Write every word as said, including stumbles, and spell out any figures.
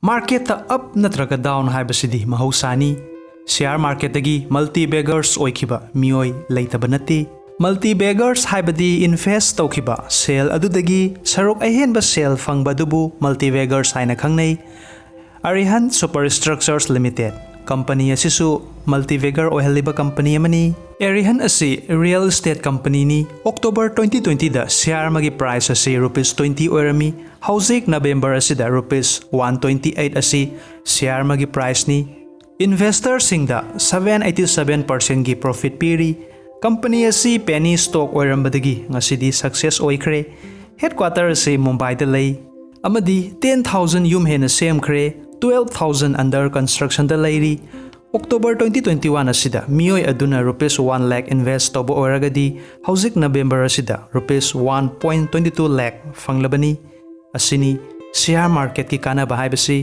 Marketꯇ up ꯅꯠꯇ꯭ꯔꯒ down ꯍꯥꯏꯕꯁꯤꯗꯤ ꯃꯍꯧꯁꯥꯅꯤ꯫ Share marketꯇꯒꯤ multi baggers ꯑꯣꯏꯈꯤꯕ ꯃꯤꯑꯣꯏ ꯂꯩꯇꯕ ꯅꯠꯇꯦ꯫ Multi baggers ꯍꯥꯏꯕꯗꯤ invest ꯇꯧꯈꯤꯕ ꯁꯦꯜ ꯑꯗꯨꯗꯒꯤ ꯁꯔꯨꯛ ꯑꯍꯦꯟꯕ ꯁꯦꯜ ꯐꯪꯕ ꯑꯗꯨꯕꯨ multi baggers ꯍꯥꯏꯅ ꯈꯪꯅꯩ꯫ Arihant Superstructures Limited company ꯑꯁꯤꯁꯨ multi bagger ꯑꯣꯏꯍꯜꯂꯤꯕ company ꯑꯃꯅꯤ꯫ Arihant ꯑꯁꯤ real estate companyꯅꯤ꯫ October twenty twentyꯗ share ꯑꯃꯒꯤ price ꯑꯁꯤ rupees twenty ꯑꯣꯏꯔꯝꯃꯤ꯫ ꯍꯧꯖꯤꯛ November ꯑꯁꯤꯗ rupees one twenty eight ꯑꯁꯤ share ꯑꯃꯒꯤ priceꯅꯤ꯫ Investorꯁꯤꯡꯗ seven eighty seven percentꯒꯤ profit ꯄꯤꯔꯤ꯫ Company ꯑꯁꯤ penny stock ꯑꯣꯏꯔꯝꯕꯗꯒꯤ ꯉꯁꯤꯗꯤ success ꯑꯣꯏꯈ꯭ꯔꯦ꯫ Headquarter ꯑꯁꯤ ꯃꯨꯝꯕꯥꯏꯗ ꯂꯩ ꯑꯃꯗꯤ ten thousand ꯌꯨꯝ ꯍꯦꯟꯅ ꯁꯦꯝꯈ꯭ꯔꯦ, twelve thousand under constructionꯗ ꯂꯩꯔꯤ꯫ October twenty twenty one ꯑꯁꯤꯗ ꯃꯤꯑꯣꯏ ꯑꯗꯨꯅ rupees one lakh invest ꯇꯧꯕ ꯑꯣꯏꯔꯒꯗꯤ ꯍꯧꯖꯤꯛ November ꯑꯁꯤꯗ rupees one point twenty two lakh ꯐꯪꯂꯕꯅꯤ꯫ ꯑꯁꯤꯅꯤ share marketꯀꯤ ꯀꯥꯟꯅꯕ ꯍꯥꯏꯕꯁꯤ꯫